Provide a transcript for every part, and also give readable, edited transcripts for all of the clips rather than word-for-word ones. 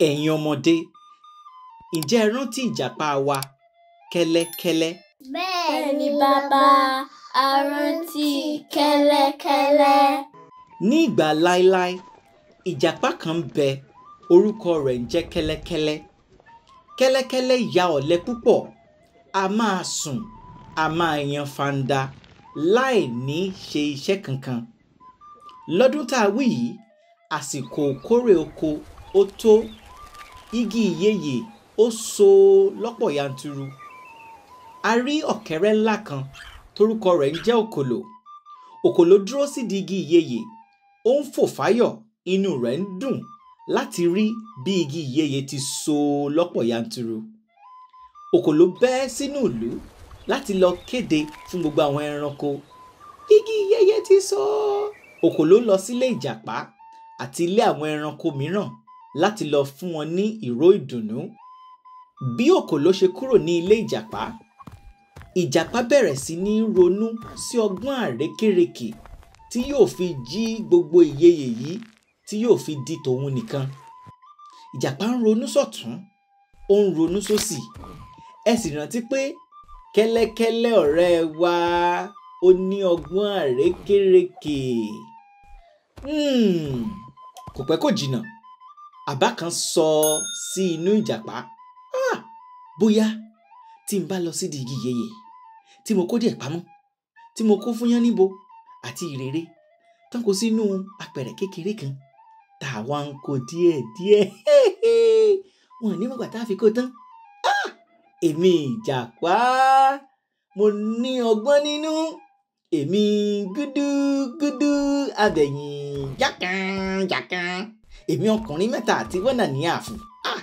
Ẹ̀yin ọmọdé, ǹjẹ́ ẹ rántí ìjàpá wa Kẹ́lẹ́kẹ́lẹ́? Bẹ́ẹ̀ni bàbá, a rántí Kẹ́lẹ́kẹ́lẹ́. Ní ìgbà láéláé, ìjàpá kan ń bẹ, orúkọ rẹ̀ ń jẹ́ Kẹ́lẹ́kẹ́lẹ́. Kẹ́lẹ́kẹ́lẹ́ ya ọ̀lẹ púpọ̀, a máa sùn, a máa yan fanda láì ní ṣe iṣẹ́ kankan. Lọ́dún tá a wí yìí, àsìkò ìkórè oko ó tó, igi ìyeyè ó so lọ́pọ̀ yanturu. A rí ọ̀kẹ́rẹ́ ńlá kan torúkọ rẹ̀ ń jẹ́ Òkòló. Òkòló dúró sídìí igi ìyeyè, ó ń fò fáyọ̀, inú rẹ̀ ń dùn láti rí bí igi ìyeyè ti so lọ́pọ̀ yanturu. Òkòló bẹ́ sínú ìlú láti lọ kéde fún gbogbo àwọn ẹranko. Igi ìyeyè ti so. Òkòló lọ sílé ìjàpá àti ilé àwọn ẹranko mìíràn láti lọ fún wọn ní ìró ìdùnnú. Bí Òkòló ṣe kúrò ní ilé ìjàpá, ìjàpá bẹ̀rẹ̀ sí ní ronú sí ọgbọ́n àrékérekè tí yóò fi jí gbogbo ìyeyè yìí tí yóò fi di tòun nìkan. Ìjàpá ń ronú sọ̀tún, ó ń ronú sósì. Ẹ sì rántí pé Kẹ́lẹ́kẹ́lẹ́ ọ̀rẹ́ wa ó ní ọgbọ́n àrékérekè. Kò pẹ́ kò jìnnà, àbá kan sọ sí inú ìjàpá. Ah! Bóyá tí n bá lọ sídìí igi ìyeyè tí mo kó díẹ̀ pamọ́, tí mo kó fún Yánníbo àti Ìrèré, tán kó sínú apẹ̀rẹ̀ kékeré kan, tá a wá ń kó díẹ̀ díẹ̀. Wọn ò ní mọ̀gbà tá a fi kó tán. Ah! Èmi ìjàpá, mo ní ọgbọ́n nínú. Èmi gúdúgúdú abẹ̀yìn jákànjákàn. Èmi ọkùnrin mẹ́ta àti wọ́nà ní ààfù. Ah!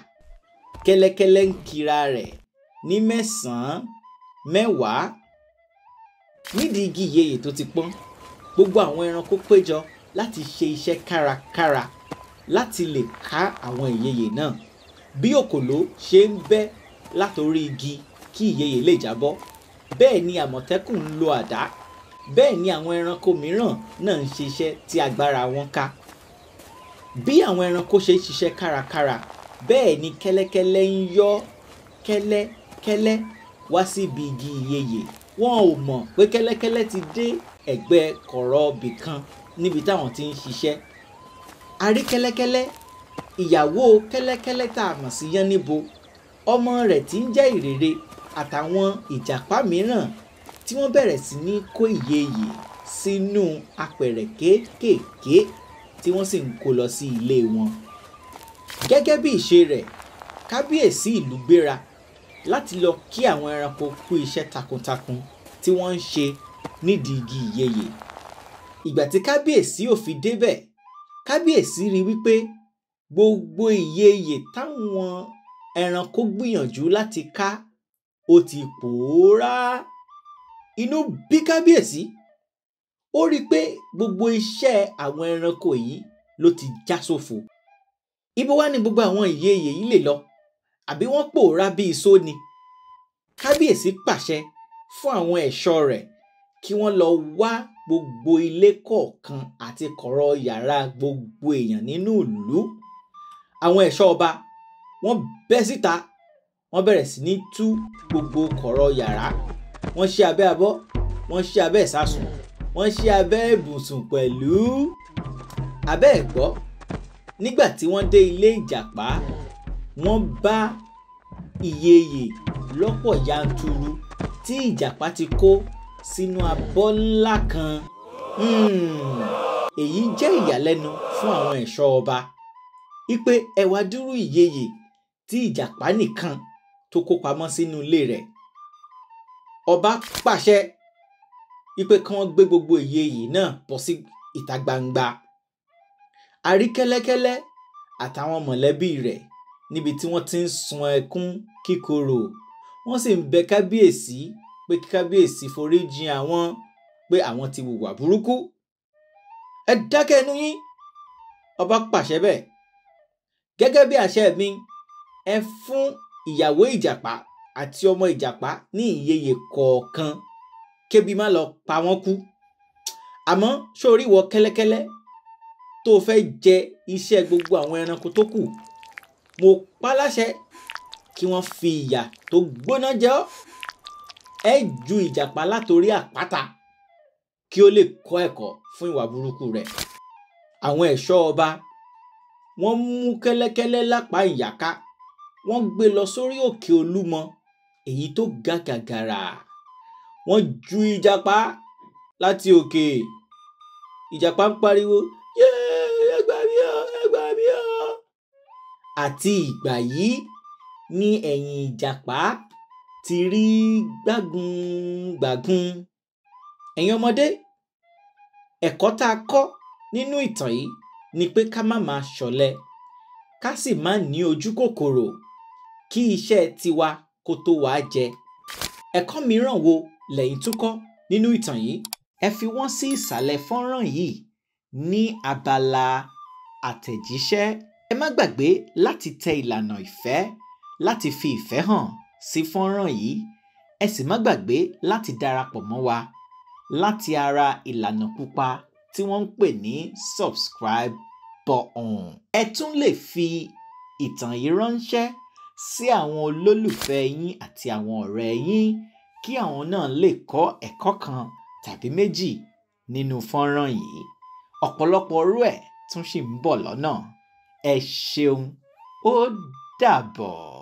Kẹ́lẹ́kẹ́lẹ́ ń kira rẹ̀ ní mẹ́sàn-án mẹ́wàá. Nídìí igi ìyeyè tó ti pọ́n, gbogbo àwọn ẹranko péjọ láti ṣe iṣẹ́ kárakára láti lè ká àwọn ìyeyè náà. Bí Òkòló ṣe ń bẹ́ látorí igi kí ìyeyè lè jábọ́, bẹ́ẹ̀ ni àmọ̀tẹ́kùn ń lo àdá, bẹ́ẹ̀ ni àwọn ẹranko mìíràn náà ń ṣiṣẹ́ tí agbára wọn ká. Bí àwọn ẹranko ṣe ń ṣiṣẹ́ kárakára, bẹ́ẹ̀ ni Kẹ́lẹ́kẹ́lẹ́ ń yọ́ kẹ́lẹ́kẹ́lẹ́ wá síbi igi ìyeyè. Wọn ò mọ̀ pé Kẹ́lẹ́kẹ́lẹ́ ti dé ẹ̀gbẹ́ kọ̀rọ̀ ibì kan níbi táwọn ti ń ṣiṣẹ́. A rí Kẹ́lẹ́kẹ́lẹ́, ìyàwó Kẹ́lẹ́kẹ́lẹ́ tá a mọ̀ sí Yánníbo, ọmọ rẹ̀ tí ń jẹ́ Ìrèré àtàwọn ìjàpá mìíràn tí wọ́n bẹ̀rẹ̀ sí ní kó ìyeyè sínú apẹ̀rẹ̀ kéékèèké tí wọ́n sì ń kó lọ sí ilé wọn. Gẹ́gẹ́ bí ìṣe rẹ̀, kábíyèsí ìlú gbéra láti lọ kí àwọn ẹranko kú iṣẹ́ takuntakun tí wọ́n ń ṣe nídìí igi ìyeyè. Ìgbà tí kábíyèsí ò fi débẹ̀, kábíyèsí rí wípé gbogbo ìyeyè táwọn ẹranko gbìyànjú láti ká ó ti pòórá. Inú bí kábíyèsí. Ó rí pé gbogbo iṣẹ́ àwọn ẹranko yìí ló ti já sófo. Ibo wá ni gbogbo àwọn ìyeyè yìí lè lọ? Àbí wọ́n pòórá bí iṣó ni? Kábíyèsí pàṣẹ fún àwọn ẹ̀ṣọ́ rẹ̀ kí wọ́n lọ wá gbogbo ilé kọ̀ọ̀kan àti kọ̀rọ̀ yàrá gbogbo èèyàn nínú ìlú. Àwọn ẹ̀ṣọ́ ọba wọ́n bẹ́ síta, wọ́n bẹ̀rẹ̀ sí ní tú gbogbo kọ̀rọ̀ yàrá. Wọ́n ṣí abẹ́ abọ́, wọ́n ṣí abẹ́ ìsasùn, wọ́n ṣí abẹ́ ibùsùn pẹ̀lú. Abẹ́ ẹ̀gbọ́, nígbà tí wọ́n dé ilé ìjàpá, wọ́n bá ìyeyè lọ́pọ̀ yanturu tí ìjàpá ti kó sínú abọ́ ńlá kan. Èyí jẹ́ ìyàlẹ́nu fún àwọn ẹ̀ṣọ́ ọba wípé ẹ wá dúró ìyeyè tí ìjàpá nìkan tó kó pamọ́ sínú ilé rẹ̀. Ọba pàṣẹ wípé kí wọ́n gbé gbogbo ìyeyè náà bọ́ sí ìta gbangba. A rí Kẹ́lẹ́kẹ́lẹ́ àtàwọn mọ̀lẹ́bí rẹ̀ níbi tí wọ́n ti ń sun ẹkún kíkorò. Wọ́n sì ń bẹ kábíyèsí pé kí kábíyèsí foríjìn àwọn pé àwọn ti hùwà burúkú. Ẹ dákẹ́ ẹnu yín, ọba pàṣẹ bẹ́ẹ̀. Gẹ́gẹ́ bí àṣẹ mi, ẹ fún ìyàwó ìjàpá àti ọmọ ìjàpá ní ìyeyè kọ̀ọ̀kan kébi má lọ pa wọ́n kú. Àmọ́ ṣó rí ìwọ Kẹ́lẹ́kẹ́lẹ́ tó fẹ́ jẹ iṣẹ́ gbogbo àwọn ẹranko tó kù? Mo pa láṣẹ kí wọ́n fi ìyà tó gbóná jẹ ọ́. Ẹ ju ìjàpá látorí àpáta kí ó lè kọ́ ẹ̀kọ́ fún ìwà burúkú rẹ̀. Àwọn ẹ̀ṣọ́ ọba wọ́n mú kẹ́lẹ́kẹ́lẹ́ lápá ìyàká, wọ́n gbé lọ sórí òkè Olúmọ èyí tó ga gàgàrà. Wọ́n ju ìjàpá láti òkè. Ìjàpá ń pariwo, "Yéé, ẹ gbà mí o, ẹ gbà mí o." Àti ìgbà yìí ni ẹ̀yìn ìjàpá ti rí gbágun gbàgun. Ẹ̀yin ọmọdé, ẹ̀kọ́ tá a kọ́ nínú ìtàn yìí ni pé ká má máa ṣọ̀lẹ, ká sì má ní ojú kòkòrò kí iṣẹ́ tiwa kó tó wá jẹ. Ẹ̀kọ́ mìíràn wo lẹ̀yin tún kọ́ nínú ìtàn yìí? Ẹ fi wọ́n sí ìsàlẹ̀ fọ́nrán yìí ní abala àtẹ̀jíṣẹ́. Ẹ má gbàgbé láti tẹ ìlànà ìfẹ́ láti fi ìfẹ́ hàn sí fọ́nrán yìí. Ẹ sì má gbàgbé láti darapọ̀ mọ́ wa láti ara ìlànà pupa tí wọ́n ń pè ní subscribe button. Ẹ tún lè fi ìtàn yìí ránṣẹ́ sí àwọn olólùfẹ́ yín àti àwọn ọ̀rẹ́ yín kí àwọn náà lè kọ́ ẹ̀kọ́ kan tàbí méjì nínú fọ́nrán yìí. Ọ̀pọ̀lọpọ̀ irú ẹ̀ tún ṣì ń bọ̀ lọ́nà. Ẹ ṣeun, ó dàbọ̀.